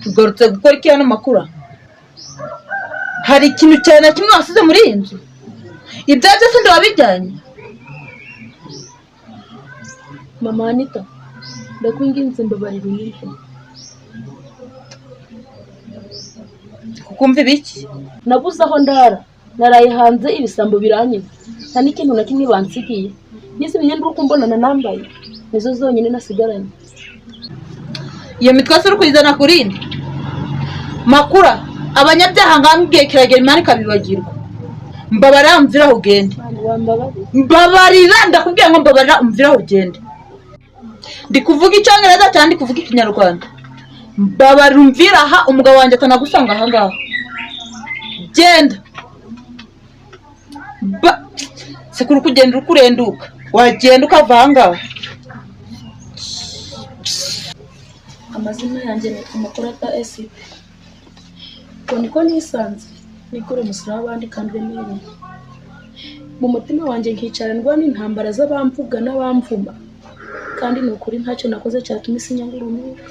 Tugarutse gukora iki hano, Makura? Hari ikintu cyane na kimwe wasize muri iyi nzu? Ibya byose ndabijyanye. Mama Anita, ndakwinginze, mbabarira unyumve. Kukumva ibiki? Nabuze aho ndara, naraye hanze, ibisambo biranyiba, nta n'ikintu na kimwe bansigiye. N'izi myenda uri kumbonana nambaye nizo zonyine nasigaranye. Iyo mitwe se uri kuyizana kuri indi? Makura, abanyabyaha ngambwe igihe kiragera Imana ikabibagirwa. Mbabarira, umvira aho ugende. Mwana, wambabarira? Mbabarira, ndakubwiye ngo mbabarira, umvira aho ugende. Ndi kuvuga Icyongereza cyangwa ndi kuvuga Ikinyarwanda? Mbabarira, umvira aha, umugabo wanjye atanagusanga aha ngaha. Genda ba sekuru, kugenda uri kurenduka, wagenda ukava aha ngaha. Amazina yanjye nitwa Makurata Esipe. Ubwo niko nisanze nikora umusoro w'abandi kandi uremereye mu mutima wanjye, nkicara ndwana intambara z'abamvuga n'abamvuma, kandi ni ukuri ntacyo nakoze cyatuma isi inyanga urunuka.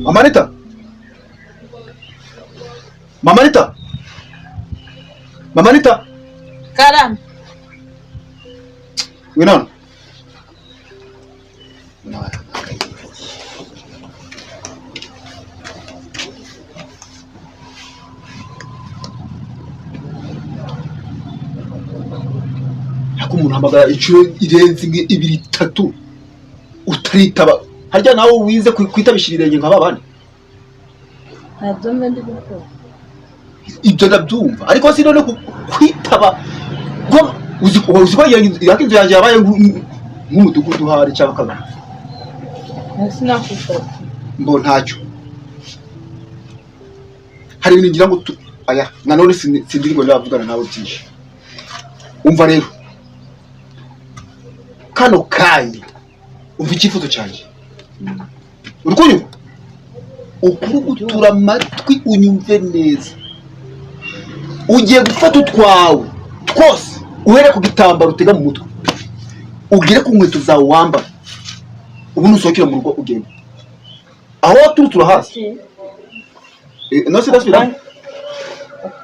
Mama Anita! Mama Anita! Mama Anita! Karame. Ngwino hano. Ariko umuntu ahamagara inshuro irenze imwe, ibiri, itatu, utaritaba. Harya nawe wize kwitabisha ibirenge nka babandi? Ntabyo mbe ndi gukora. Ibyo ndabyumva, ariko si none kwitaba uzi ko yaka inzu yanjye yabaye nk'umudugudu uhari cyangwa akagari. Sinakwitaba. Mbo ntacyo, hari ibintu ngira ngo aya nanone sindi ngo ndavugana nawe byinshi. Umva rero, kano kanya umva icyifuzo cyanjye. Uri kunyumva? Ukuri gutura amatwi unyumve neza. Ugiye gufata utwawe twose, uhere ku gitambaro utega mu mutwe, ugere ku nkweto zawe wambara, ubu nusohokera mu rugo ugenda aho waturutse urahazi. No sindasubiramo.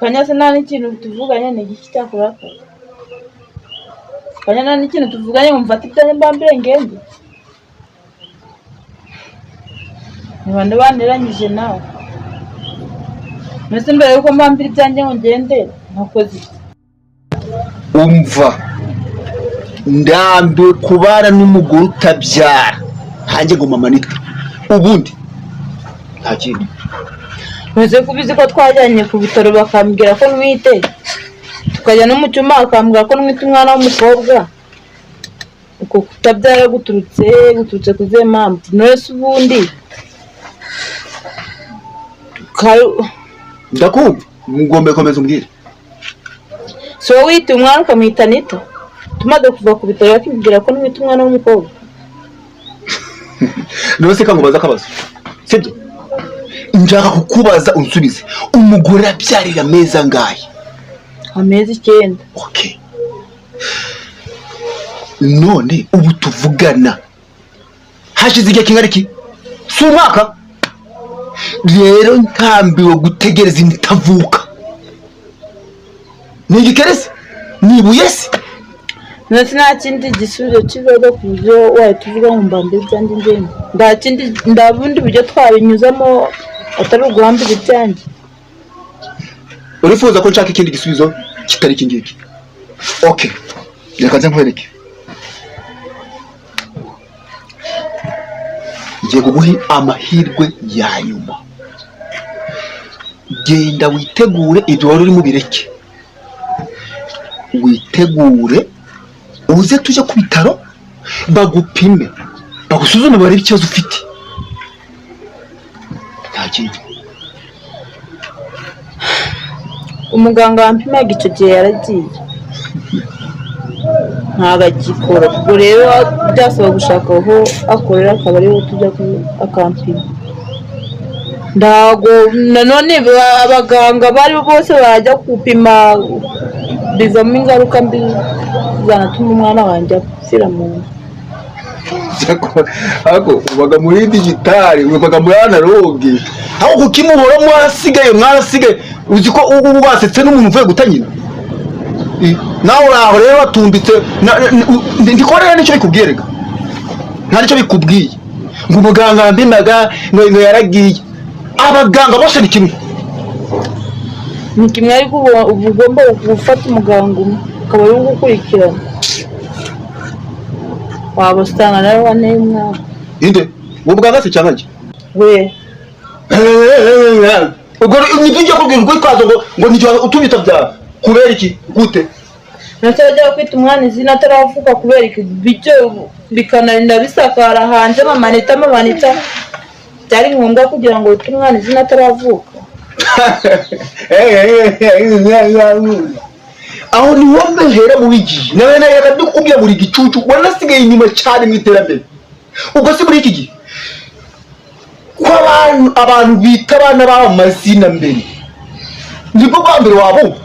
Kanya se nta n'ikintu tuvuganye, ni igiki cyakurakaza? Kanya nta n'ikintu tuvuganye ngo mfate ibyanjye mbambire ngende. Ni bande banteranyije nawe? Mbese mbere yuko mbambira ibyanjye ngo ngende, nakoze iki? Umva, ndambiwe kubana n'umugore utabyara nkanjye ngo Mama Anita. Ubundi nta kindi. Mbese ko ubizi ko twajyanye ku bitaro bakambwira ko ntwite, tukajya no mu cyuma bakambwira ko ntwite umwana w'umukobwa, uko kutabyara guturutse ku zihe mpamvu? None se ubundi Ndakumva, ngombe komeza umbwire. Si wowe wita umwana ukamwita Anita, tumaze kuva ku bitaro bakibwira ko ntwite umwana w'umukobwa? None se kankubaza akabazo, sibyo? Nshaka kukubaza unsubize. Umugore abyarira amezi angahe? Amezi 9. Okay, none ubu tuvugana hashize igihe kingana iki? Si umwaka? Rero ntambiwe gutegereza intavuka. Ni igikerese? Ni ibuye se? Ndetse nta kindi gisubizo kizaza ku buryo wahita uvuga ngo mbambire ibyanjye ngende? Nta kindi, nta bundi buryo twabinyuzamo atari uguhambira ibyanjye? Urifuza ko nshaka ikindi gisubizo kitari iki ngiki? Okay, reka nze nkwereke. Ngiye kuguha amahirwe ya nyuma. Genda witegure, ibyo wari urimo ubireke, witegure uze tujye ku bitaro bagupime. Bagusuzume barebe ikibazo ufite. Nta kindi. Umuganga wampimaga icyo gihe yaragiye, ntabwo agikora. Ubwo rero byasaba gushaka aho akorera, akaba ariho tujya akampima. Ntabwo nanone abaganga abo ari bo bose bajya gupima, bivamo ingaruka mbi zanatuma umwana wanjye apfira mu nda. Ariko ubaga muri digital, ubaga muri analogue. Aho kukimuhora mwarasigaye, mwarasigaye. Uzi ko ubu basetse n'umuntu uvuye guta nyina. Nawe uraho rero watumbitse, ndiko rero nicyo bikubwiye rega. Nta nicyo bikubwiye. Ngo umuganga yampimaga ngo yaragiye. Abaganga bose ni kimwe. Ni kimwe, ariko uba ugomba gufata umuganga umwe ukaba ari gukurikirana, waba usanga nawe waneye umwana. Inde? Uwo muganga se cyangwa njye? We. Ubwo nibyo ngiye kubwira urwitwazo ngo nijye utumye utabyara. Kubera iki? Gute? Nacyo bajya kwita umwana izina ataravuka, kubera iki? Bityo bikanarinda bisakara hanze, mamanita mamanita, byari ngombwa kugira ngo wite umwana izina ataravuka? Aho ni wowe mbehera mu bigiye nawe nawe ndikubwira buri gicucu wanasigaye inyuma cyane mu iterambere. Ubwo si muri iki gihe ko abantu bita abana babo amazina mbere, nibwo bwa mbere wabo.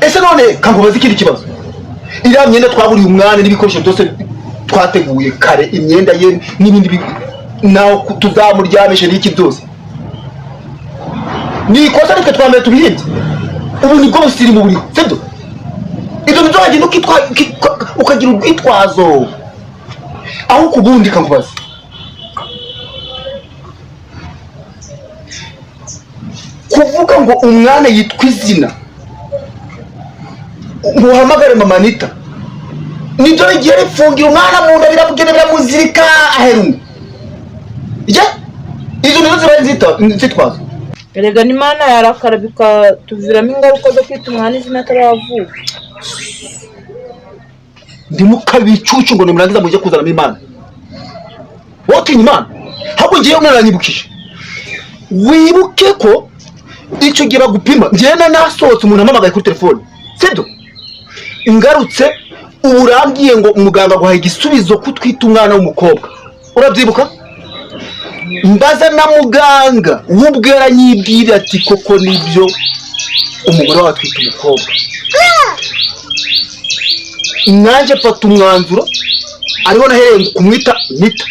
Ese none kankubaza ikindi kibazo, iriya myenda twaburiye umwana n'ibikoresho byose twateguye kare, imyenda ye n'ibindi, naho tuzamuryamishe n'iki byose, ni ikosa nitwe twa mbere tubihimbye? Ubu nibwo busirimu buri, sibyo? Ibyo nibyo wagenda ukagira urwitwazo. Aho ku bundi kankubaza, kuvuga ngo umwana yitwa izina, muhamagare mama Anita, nibyo bigiye bifungira umwana mu nda, biramugenda biramuzirika aherumwe. Ijya izo nizo ziba inzitwazo. Erega n'Imana yarakara bikatuviramo ingaruka zo kwita umwana izina ataravuka. Ntimukabicucu ngo nimurangiza mujye kuzanamo Imana. Wowe utinya Imana, ahubwo ngewe mwaranyibukije. Wibuke ko icyo gihe bagupima ngewe nasohotse, umuntu ampamagaye kuri telefone, sibyo? Ngarutse ubu urambwiye ngo umuganga aguhaye igisubizo ko utwite umwana w'umukobwa, urabyibuka? Mbaza na muganga we ubwe aranyibwira ati koko nibyo, umugore wawe atwite umukobwa. Nanjye mfata umwanzuro, ariho nahereye kumwita Nita,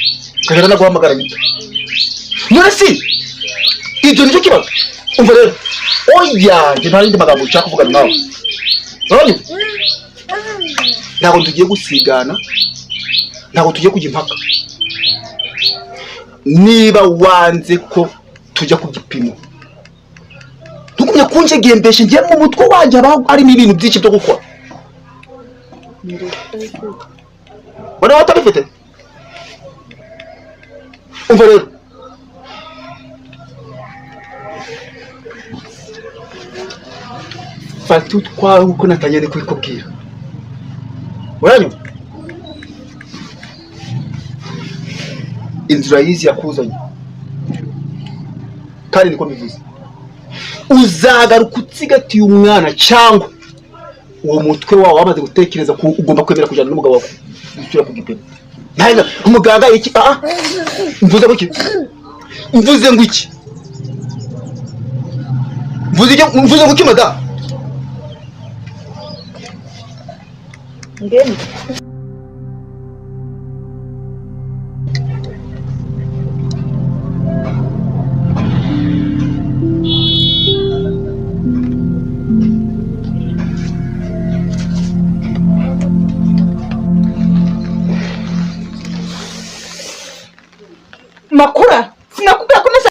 nkajya naguhamagara Nita. None si ibyo nicyo kibazo? Umva rero, oya, njye nta yindi magambo nshaka kuvugana nawe. Urabona, ntabwo tugiye gusigana, ntabwo tugiye kujya impaka. Niba wanze ko tujya ku gipimo, ntugumye kunjegembesha. Njye mu mutwe wanjye haba harimo ibintu byinshi byo gukora. Wari watabifite. Umva rero, fata utwawe nkuko natangiye ndi kubikubwira. Uranyumva? Inzira yizi yakuzanye, kandi niko mbivuze, uzagaruka utsigatiye umwana, cyangwa uwo mutwe wawe wamaze gutekereza ko ugomba kwemera kujyana n'umugabo wawe gusubira ku gipimo. Ntago umuganga iki, mvuze ngo iki? Mvuze ngo iki? Mvuze iki? Mvuze ngo iki, madamu? Ngende. Makura, sinakubwira ko nashaka